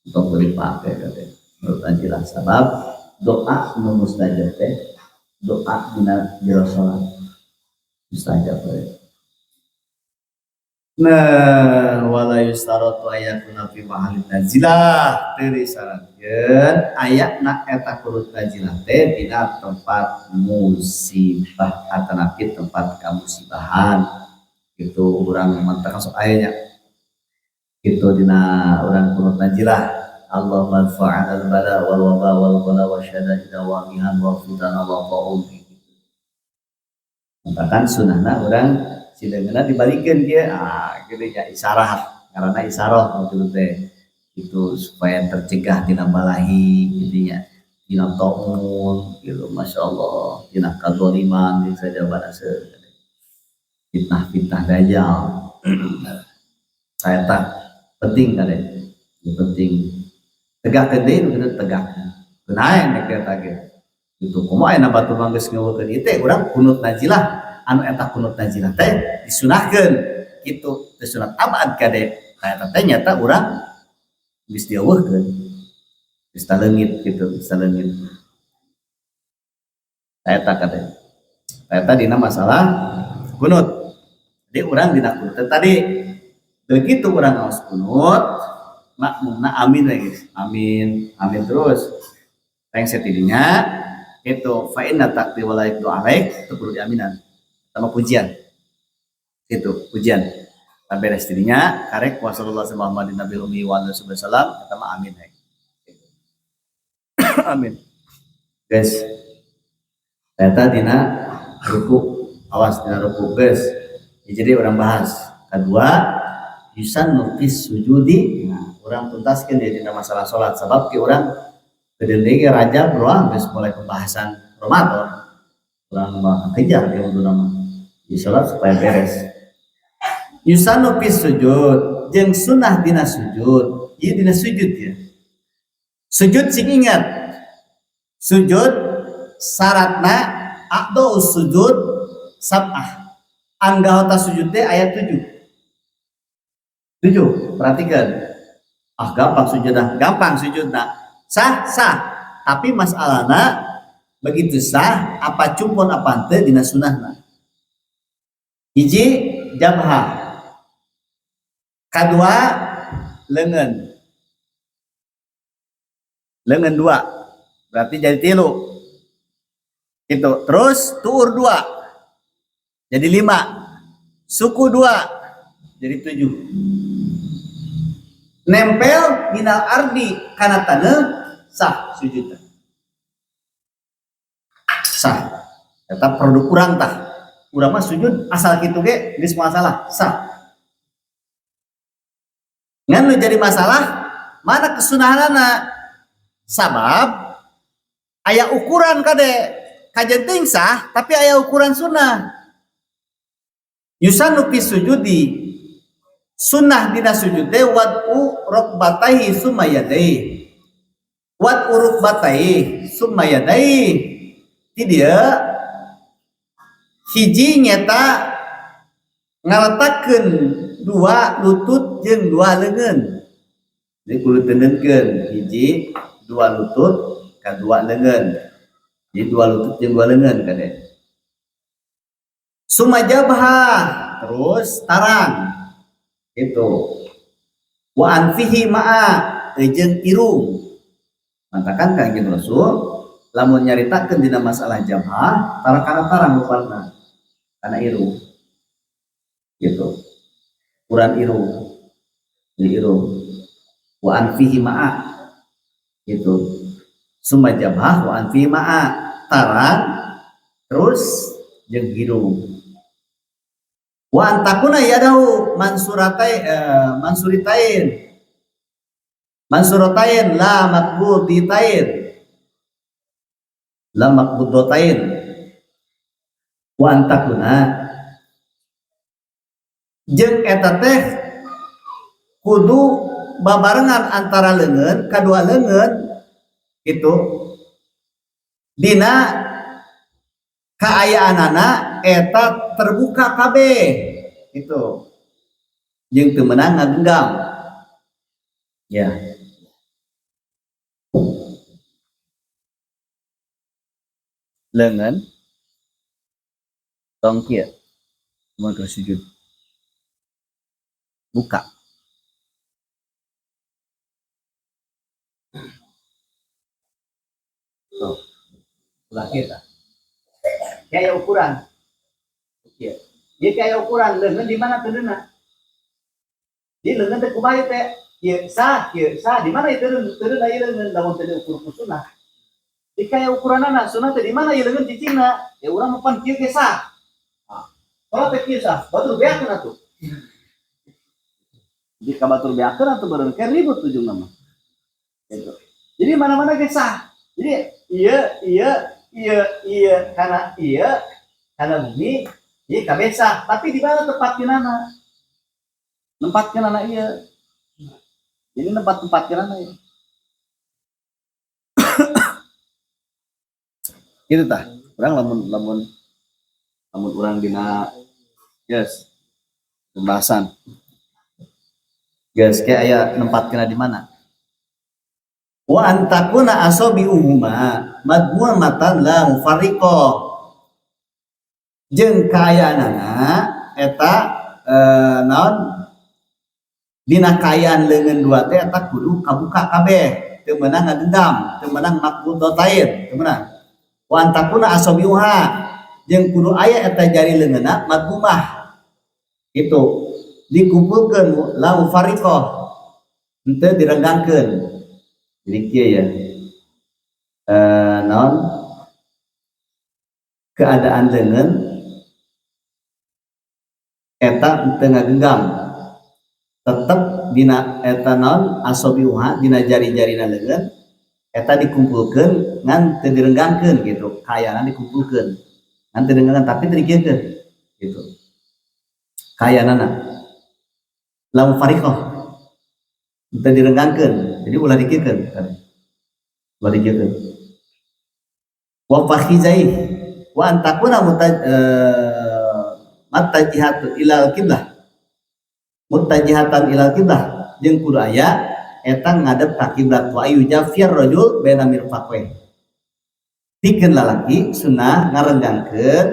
Untuk dipakai kade. Menurut jelas sebab doa nu mustajab teh doa dina jero salat mustajab teh. Nah, wala yustaratu ayyakuna fi mahallin nazilah, teu disyaratkeun ayana eta kunut nazilah teh dina tempat musibah atanapi tempat kamusibahan. Itu urang mantak sok aya nya. Itu dina urang kunut nazilah. Allahumma adfa'ana al-bala wal waba wal ghala wa syada'ida wa mihan wa fitana wa ta'um. Matakan sunahna urang sileungeunna dibalikeun kieu, ah kitu nya, isyarat karena isyarah gitu teh, itu supaya tercegah tina balahi gitu nya, tina taun gitu, Masya Allah, tina kadzaliman jeung sajabana, fitnah-fitnah dajjal. Saya tak penting kade, penting tegak deui nu kitu, tegak kunaon nek eta ge gitu. Kumaha aya batur mah geus ngeuweukeun ieu teh urang kunut nazilah, anu eta kunut nazilah teh disunahkeun kitu teh, sunat abad kade. Tah eta teh nyata urang geus dieuweuhkeun, geus taleungit gitu, geus taleungit. Tah eta kade, tah eta dina masalah kunut. Jadi urang dina kunut teh tadi, begitu urang ngaos kunut, makmumna amin we guys, amin amin terus rengse tidinya itu, fa inna taqdi wala yaqdu alaik, itu perlu diaminan sama pujian itu, pujian beres tidinya karek wa sallallahu alaihi Muhammadin nabil ummi wa alihi wasallam, eta mah amin we. Amin guys. Eta dina ruku, awas dina ruku guys. Ya, jadi urang bahas kedua, yusannu fis sujudi. Nah, urang tuntaskeun dia dina masalah salat, sebab ki urang gede ge Rajab ruang geus mulai pembahasan Ramadan, urang mah kejar dia untuk nama di salat supaya beres. Yusannu fis sujud, jeung sunnah dina sujud ieu, dina sujud ya. Sujud sing ingat, sujud syaratna a'dha'us sujud sab'ah, anggota sujud teh aya 7, 7. Perhatikan, ah gampang sujudna, gampang sujudna, sah sah, tapi masalahna begitu sah apa cumpon apa henteu dina sunahna. Hiji, jabhah. Kedua, lengan, lengan dua, berarti jadi tilu itu. Terus tuur dua, jadi lima. Suku dua, jadi tujuh. Nempel minal ardi kana taneuh, sah sujudna, sah. Eta produk urang tah, urang mah sujud asal kitu ge geus masalah sah. Ngan nu jadi masalah mana kesunahanana, sabab aya ukuran kade, kajenting sah tapi aya ukuran sunnah. Yusanu fi sujudi sunnah dina sujud teh wad'u rukbataihi summa yadaihi. Wad'u rukbataihi summa yadaihi. Di dieu hiji nyeta ngaletakeun dua lutut jeung dua leungeun. Jadi kudu tendenkeun hiji dua lutut ka dua leungeun. Jadi dua lutut jeung dua leungeun kade. Summa jabha terus tarang itu wa anfihi ma'a jeung irung. Mantakan Kangjeng Rasul lamun nyaritakeun dina masalah jabha tarang kana tarang rupana kana irung gitu. Ukuran irung di irung wa anfihi ma'a gitu. Summa jabha wa anfihi ma'a tarang terus jeung hidung. Wa antakuna yadahu mansuratai mansuritain mansuratain la maqbuditain la maqbudatain. Wa antakuna jeung eta teh kudu babarengan antara leungeun kadua leungeun itu dina kaayaanana eta terbuka kabeh itu jeung teu meunang ngagenggam ya. Leungeun tong kieu mun keur sujud buka tuh ulah kieu tah. Kayak ukuran. Oke. Dia kayak ukuran leungeun di mana teuneuna? Di leungeun teh kumaha teh? Kieu sah, di mana ieu teuneuna ieu leungeun lamun teu diukur ku sunnah. Di kayak ukuranana sunnah teh di mana ieu leungeun cicingna? Ya urang mah pan kieu ge sah. Nah, kalau teh kieu sah, batur beakeun atuh. Di ka batur beakeun atuh beureun ke ribut ujungna mah. Gitu. Jadi mana-mana ge sah. Jadi ieu ieu ieu ieu kana ieu kana bumi ieu kabeh sah, tapi di mana tempatkeunana? Nempatkeunana ieu. Jadi nempat-tempatkeunana ieu. Gitu tah. Urang lamun lamun lamun urang dina yes pembahasan. Guys, kayak aya nempatkeunana di mana? Wa antakuna asabi'uhuma madmumatan la mufarriqah. Jeung kaayaanana eta naon dina kaayaan leungeun dua teh eta kudu kabuka kabeh, teu meunang ngagenggam, teu meunang maqbudatain, teu meunang. Wa antakuna asabi'uha jeung kudu aya eta jari leungeunna madmumah. Gitu. Dikumpulkeun la mufarriqah. Henteu direnggangkeun. Jadi kieu ya. Naon keadaan leungeun eta teu ngagenggam. Tetep dina eta naon asabiuha dina jari-jarina leungeun eta dikumpulkeun ngan teu direnggangkeun gitu. Kaayaan dikumpulkeun. Ngan teu direnggangkeun tapi teu dikieukeun gitu. Kaayaanana la mufarriqah. Teu direnggangkeun. Jadi ulah dikieukeun. Ulah dikieukeun. Wa fakhizai wa antakuna mutajihatu ilal kiblah. Mutajihatan ilal kiblah jeung kudu aya eta ngadep ka kiblat wa yujafir rajul baina mirfaqai. Pikeun lalaki sunnah ngarenggangkeun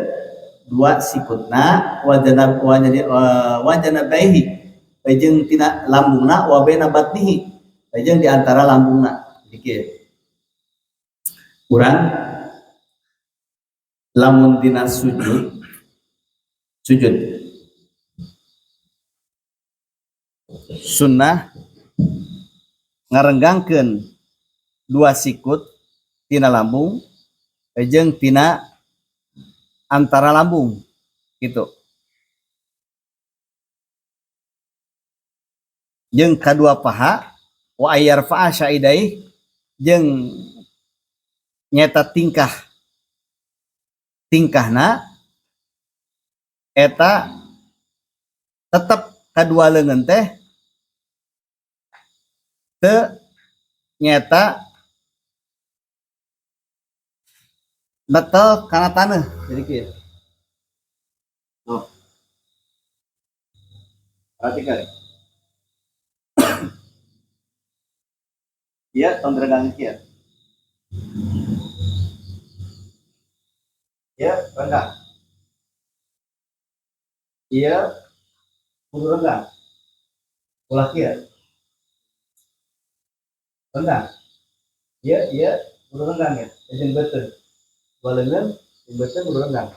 dua sikutna wajana wajana baihi jeung tina lambungna wa baina batnihi jeung di antara lambungna. Dikir. Urang lamun dina sujud sujud sunnah ngarenggangkeun dua sikut tina lambung jeung tina antara lambung gitu. Jeung kadua paha wa ayyarfa'a sya'idai jeung nyeta tingkah tingkahna eta Tetep kadua leungeun teh teu nyeta netel kana taneuh. Jadi kieu. Tuh. Perhatikan. Ieu tong diregang kieu. Ieu renggang. Ieu kudu renggang. Ulah kieu. Renggang. Ieu ieu kudu renggang ya. Jeung beuteung. Dua leungeun jeung beuteung kudu renggang.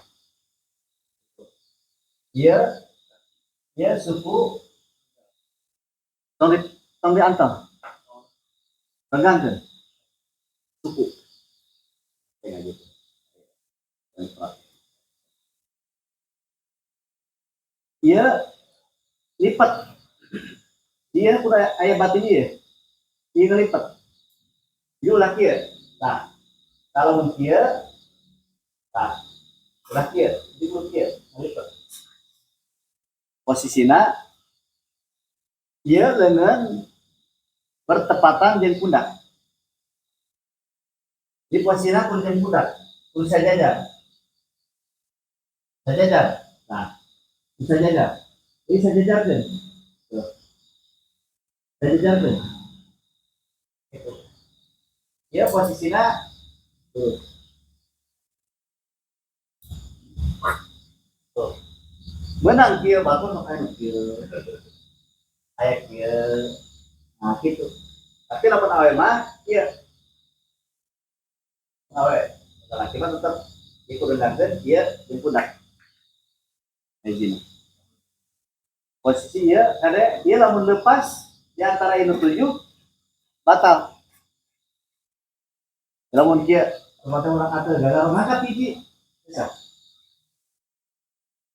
Ieu ieu suku tong diantar. Renggangkeun. Suku. Kayak gitu. Ieu lipat. Ieu kudu aya batin ieu. Ieu ngelipet. Ieu ulah kieu. Tah. Kalau mun kieu, tah. Ulah kieu, jadi mun kieu, ngelipet. Posisina ieu leungeun bertepatan jeung pundak. Di posisina kudu jeung pundak, kudu sajajar. Sajajar. Nah, kudu sajajar. Ini sajajarkeun. Tuh. Sajajarkeun. Gitu. Ieu posisina tuh. Tuh. Menang kieu batur mah aya kieu. Aya kieu. Nah, gitu. Tapi lamun awe mah kieu. Awe, laki mah tetep ieu kudu nangkeun kieu jeung pundak. Hiji. Posisi ieu kade ieu lamun lepas di antara inu 7 batal. Lamun kieu mata urang atuh gagal ngangkat hiji. Bisa.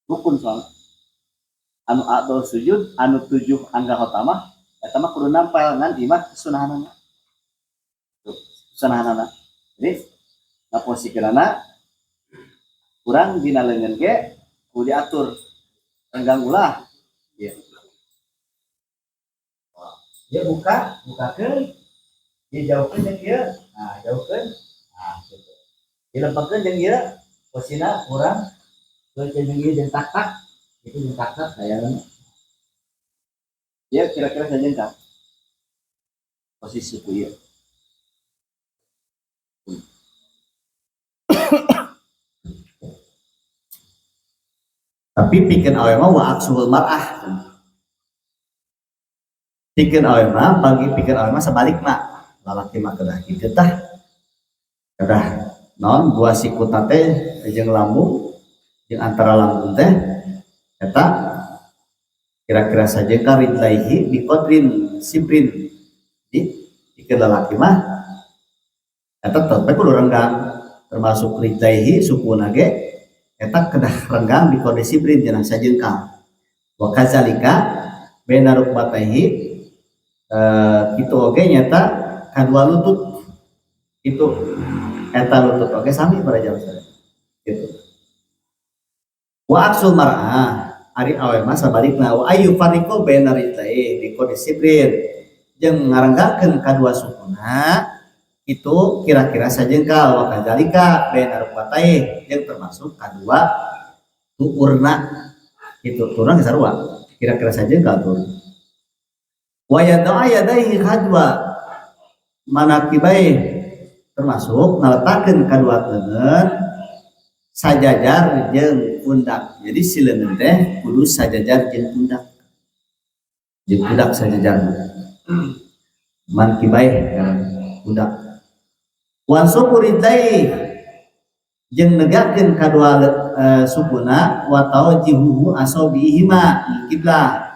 Rukun soalnya. Anu ado sujud, anu 7 angga khotamah, eta mah kudu nampel ngan ieu mah kesunahanana. Tuh, kesunahanana. Jadi ngaposikeunana urang dina leungeun ge kudu diatur. Renggang ulah. Ieu. Ieu buka, bukakeun. Ieu jauhkeun jeung ieu. Nah, jauhkeun. Nah, gitu. Dilempengkeun jeung ieu, posina urang jeung ieu jeung tak-tak. Itu jeung tak-tak aya. Ieu kira-kira sajengkal. Posisi suku ieu. Tapi pikeun awe mah wa aksul mar'ah. Pikeun awe mah bagi pikeun awe mah sabalikna. Lalaki mah kedah kitu tah. Kedah naon dua siku teh jeung lambung jeung antara lambung teh eta kira-kira sajengkal ridlaihi biqadrin sibrin. Jadi pikeun lalaki mah eta tetep kudu renggang termasuk ridlaihi sukuna ge eta kedah renggang di kondisi sibrin cenah sajengkal. Wa kazalika baina rukbataihi kitu oge nyata kadua lutut itu eta lutut oge sami para jamaah sadaya gitu. Wa aksul mar'ah ari awe mah sabalikna wa ayu fariqu baina rijlaihi bi kondisi sibrin jeung ngarenggakeun kadua sukuna itu kira-kira sajengkal wa kadzalika baina rukbataihi jeung termasuk kadua tuurna itu turang sarua kira-kira sajengkal tur wa yada'a yadaihi khadwa manakibai termasuk ngaletakeun kadua leungeun sajajar jeung pundak. Jadi si leungeun teh kudu sajajar jeung pundak. Jeung pundak sajajar. Mankibai pundak. Wan sukuridai jeung negakeun kadua sukuna wa tawjihuhu asobihima kiblah.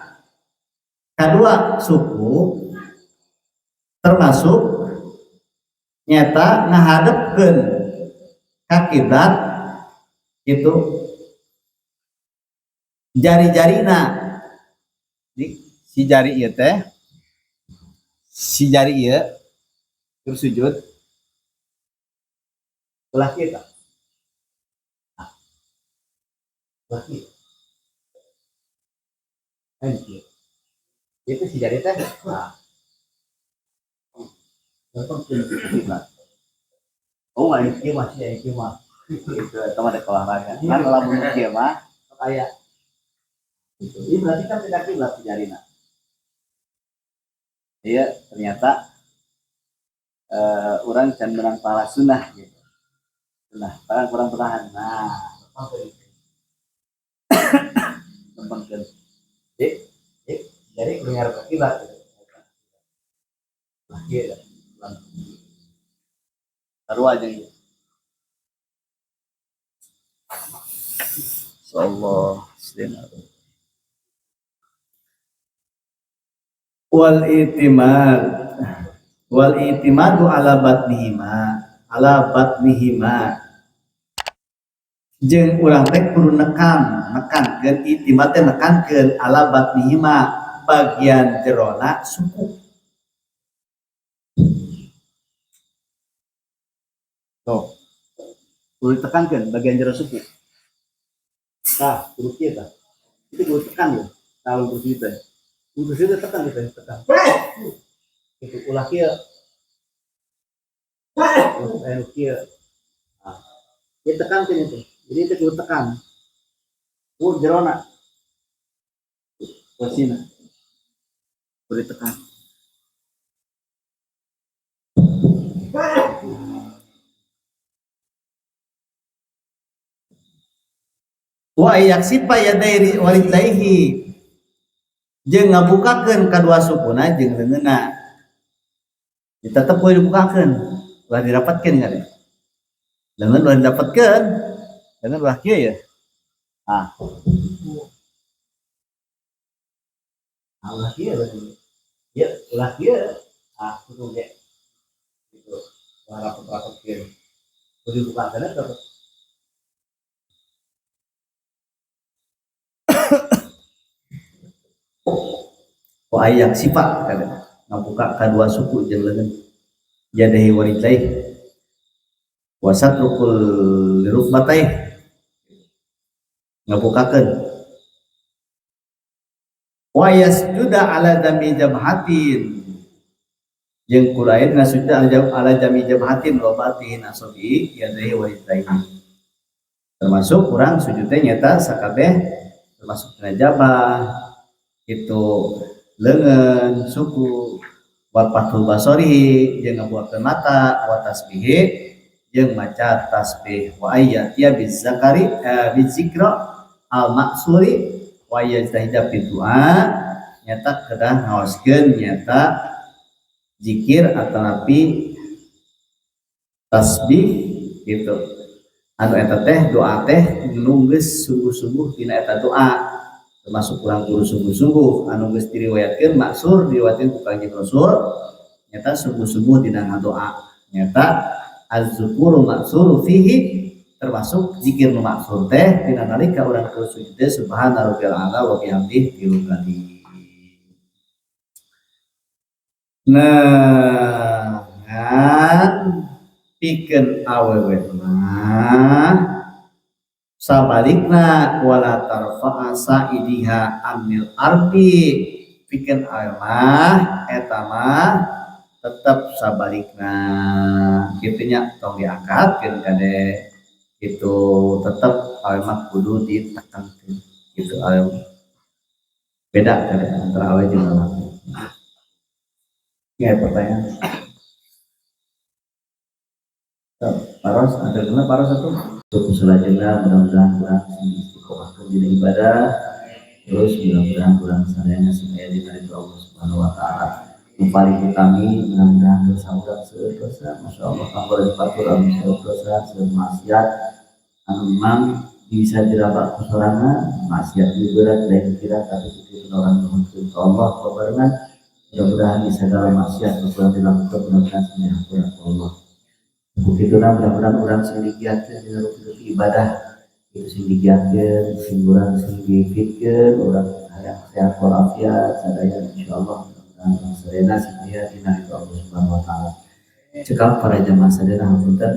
Kadua suku termasuk nyata ngahadepkeun ka kiblat itu jari-jarina. Jadi si jari ieu teh si jari ieu terus sujud ulah kita. Nah, ulah kita. Kan kieu. Itu si jari teh. Nah. Lempengkeun kiblat. Oh, aing kieu mah sih, aing kieu mah. Itu eta mah dek olahraga. Kan lamun kieu mah sok aya. Gitu. Ini berarti kan tidak kiblat si jarina. Iya, ternyata orang can menang pahala sunnah gitu. Sunnah, barang kurang bertahan. Nah, lempengkeun. Dik, dik, jari kudu ngarep ka kiblat gitu. Nah, kieu sarua jeung ieu. Insyaallah wal itimad wal itimadu ala batnihima ala batnihima jeung urang teh kudu nekan nekankeun itimad teh nekankeun ala batnihima bagian jerona suku. Tuh, kudu ditekankeun bagian jero suku. Tah, kudu kieu tah. Itu kudu tekan ya. Kalau kudu teh. Kudu kieu tekan gitu, tekan. Itu ulah kieu. Ulah anu kieu. Nah, dia tekankeun itu. Jadi itu kudu tekan. Kudu jerona. Posina. Kudu ditekan. Wa yaksipa yadai warijlaihi jeung ngabukakeun kadua sukuna jeung leungeunna. Tetep kudu dibukakeun, ulah dirapatkeun kan. Leungeun ulah dirapatkeun, leungeun ulah kieu ya. Ah. Ah, ulah kieu leungeun. Ieu ulah kieu. Ah, kudu ge. Gitu. Ulah rapet-rapet kieu. Kudu dibukakeun tetep. Wa ayak sifat kada ngabuka kadua suku jeung leungeun yadahi warijlaihi wa satrukul lirukbataihi ngabukakeun wa yasjuda ala dami jabhatin jeung kulain ngasujud ala jami jabhatin wa batin asabi yadahi warijlaihi termasuk urang sujud teh nyata sakabeh termasuk dina jabah itu leungeun suku wa fathul basarihi jeung ngabuakeun mata wa tasbihi jeung maca tasbih wa ayyatiya bizakari bizikra al maksuri wa yajtahida fi du'a nyata kedah ngaoskeun nyata zikir atanapi tasbih gitu anu eta teh doa teh nu geus sungguh-sungguh dina eta doa termasuk urang guru sungguh-sungguh anu geus diriwayatkeun maksur diriwayatkeun ku Kanjeng Rasul nyata sungguh-sungguh dina ngadoa nyata az-zukuru maksuru fihi termasuk zikir nu maksur teh dina nalika urang keur sujud teh subhana rabbiyal a'la wa bihamdihi tilu kali. Nah, ngan pikeun awewe mah sabalikna wala tarfa'a sa'idiha anil ardi pikeun awewe mah eta mah tetep sabalikna kitu nya tong diangkatkeun kade itu tetep awewe mah kudu ditekankeun kitu awewe beda kade antara awewe jeung lalaki. Ya pertanyaan. Paros, ada kena paros satu. Untuk selanjutnya mudah-mudahan kurang istiqomah dina ibadah, terus mudah-mudahan kurang sadayana supaya dina ridho Allah Subhanahu wa taala. Nu paling utami mudah-mudahan dosa urang seueur dosa, masyaallah kampung batur anu seueur dosa, seueur maksiat anu memang bisa diraba ku sorangan, maksiat ieu berat lain kira tapi kitu orang nuhunkeun ka Allah babarengan. Mudah-mudahan di segala maksiat nu kurang dilakukan mudah-mudahan semuanya hampura ku Allah. Begitulah mudah-mudahan orang sing digiatkeun dina rupi-rupi ibadah itu sing digiatkeun, sing urang sing dipikeun, urang hayang sehat walafiat sadaya insyaallah mudah-mudahan urang sadayana sing aya dina ridho Allah Subhanahu wa taala. Cekap para jamaah sadayana hapunten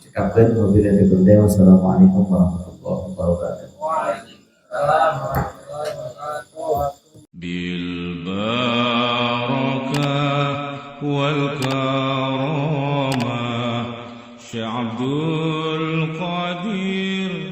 cekapkeun wabillahi taufiq wassalamualaikum warahmatullahi wabarakatuh. Waalaikumsalam warahmatullahi wabarakatuh. والكرامة، Syekh Abdul Qadir.